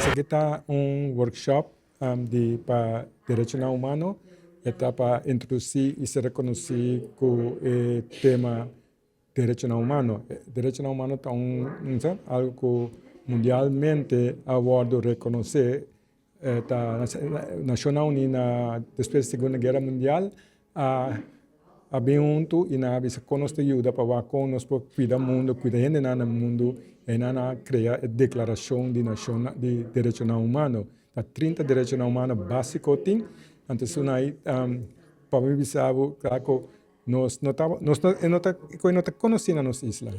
Esaki ta un workshop di pa derechonan humano, e ta pa introduci y ser reconoci cu e tema derechonan humano. Derechonan humano ta un algo cu mundialmente a wordo reconoce. Ta Nashonnan Uní na despues di Segunda Guera Mundial a a bin huntu i nan a bisa kon nos ta yuda pa wak kon nos por kuida mundu, kuida hendenan na mundu i nan a krea e Deklarashon di Nashonnan di Derechonan Humano. Ta 30 derechonan humano básiko tin, anto esun ai pa mi bisa bo kla ku nos no ta nos no e no ta e no ta konosí na nos isla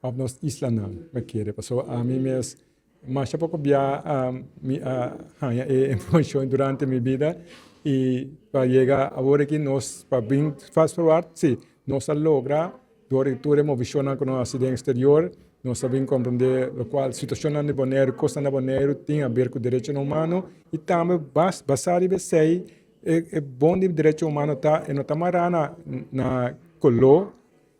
òf nos islanan mi kere pasobra ami mes Masha poko bia mi a haña e informashon durante mi bida i pa yega awor aki nos pa bin fast forward si nos a logra dor di tur e movishonnan ku nos a hasi den eksterior nos a bin komprende lokual situashonnan di Boneiru kosnan na Boneiru tin aber ku derechonan humano i tambe basá riba esei e bon di derecho humano ta e no ta mará na koló.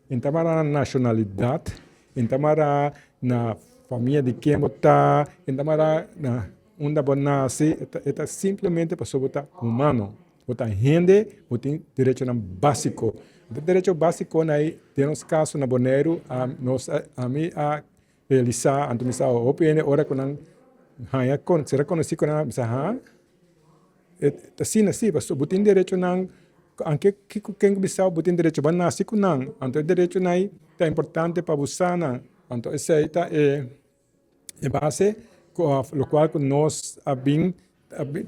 E ta mará na nashonalidat, e ta mará na famia di ken bo ta, e ta mará na unda bo nase, e ta simplemente pasobra bo ta humano, bo ta hende, bo tin derechonan básiko. E derecho básikonan ei, den nos kaso na Boneiru, nos ami a realisá, anto mi sa hopi hende ora ku nan haña ser rekonosí ku nan a bisa ha. E ta asina si, pasobra bo tin derechonan, anke kiko ken ku bisa bo tin derecho, bo a nase ku nan, anto e derechonan ei ta importante pa bo sa nan. Anto esei ta e e base ku òf lokual ku nos a bin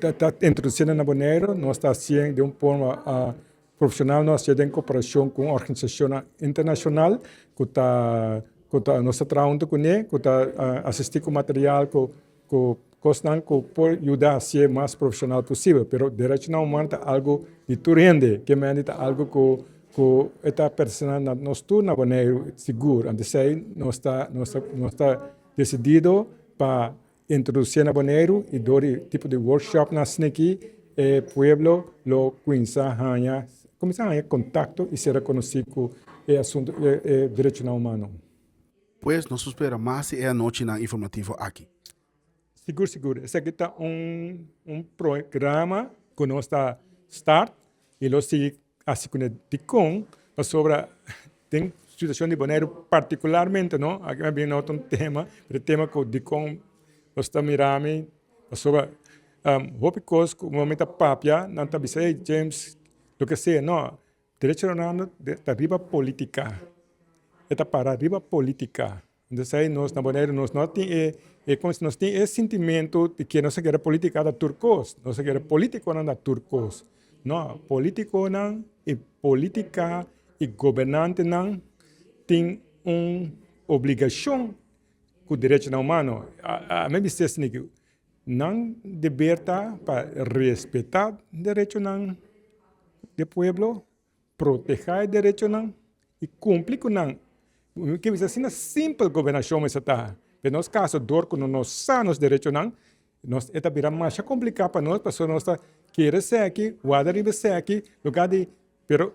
ta introdusiendo na Boneiru, nos ta hasié den un forma profesional, nos a hasié den koperashon ku un organisashonnan internashonal ku ta ku ta nos ta traha huntu kuné, ku ta asistí ku material ku Ku kosnan ku por yuda hasié mas profeshonal posibel. Pero derechonan humano ta algu di tur hende. Ke mende ta algu ku ku e ta pertenesé na nos tur na Boneiru sigur. Anto esei nos ta nos ta nos ta desidido pa introdusié na Boneiru i dor di tipo di workshopnan asina aki e pueblo lo kuminsá haña kuminsá haña kontakto i sera konosí ku e asuntu e derechonan humano. Pues nos por spera mas di e anochinan informativo aki. Sigur sigur, esaki ta un un programa ku nos ta start i lo sigui hasi kuné. Dikon? Pasobra den situashon di Boneiru partikularmente no, aki mi a bini na otro tema, pero e tema ku dikon nos ta mira mi pasobra hopi kos ku mi ta papia nan ta bisa ey James loke sea no. Derecho humano ta riba politica, e ta para riba politica. Entonces ahí nos na Boneiru nos no tin e, e como nos tin e sintimento di ke nos a kere politica ta tur kos, nos a kere politiconan ta tur kos. No, politiconan y politica y gobernantenan tin un obligacion ku derechonan humano. A mi bisa esaki nan deber ta pa respeta derechonan di pueblo, protehá e derechonan i kumpli ku nan. Mi ke bisa asina simpel gobernashon mester ta. Den nos kaso dor ku no nos sa nos derechonan, nos e ta bira masha kompliká pa nos pasobra nos ta kere esaki, warda riba esaki, lugar di pero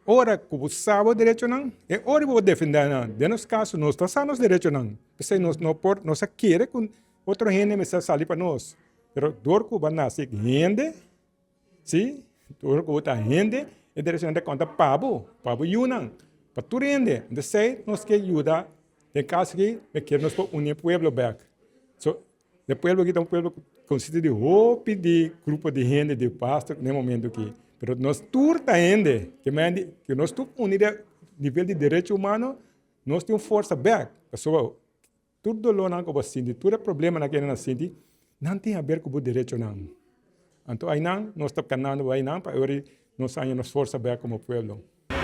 ora ku bo sa bo derechonan, e ora bo por defendé nan. Den nos kaso nos ta sa nos derechonan, p'esei nos no por, nos a kere ku otro hende mester sali pa nos, pero dor ku bo a nase hende, Sí, tur ku ta hende, e derechonan ta konta pa bo, pa bo yunan, pa tur hende. Entonces esei nos ke yuda den kaso aki, mi kier nos por uni e pueblo bek. So, e pueblo aki ta un pueblo ku konsiste di hopi di grupo di hende, di pastor den e momento aki. Pero nos tur ta hende, ke men di ku nos tur uni den nivel di derecho humano, nos tin un forsa bek. Pasobra Tur dolónan ku bo a sinti, tur e problemanan ku nan a sinti, nan tin haber ku bo derechonan. Anto ainan nos ta kanando ainan pa ora nos haña nos forsa bèk komo pueblo.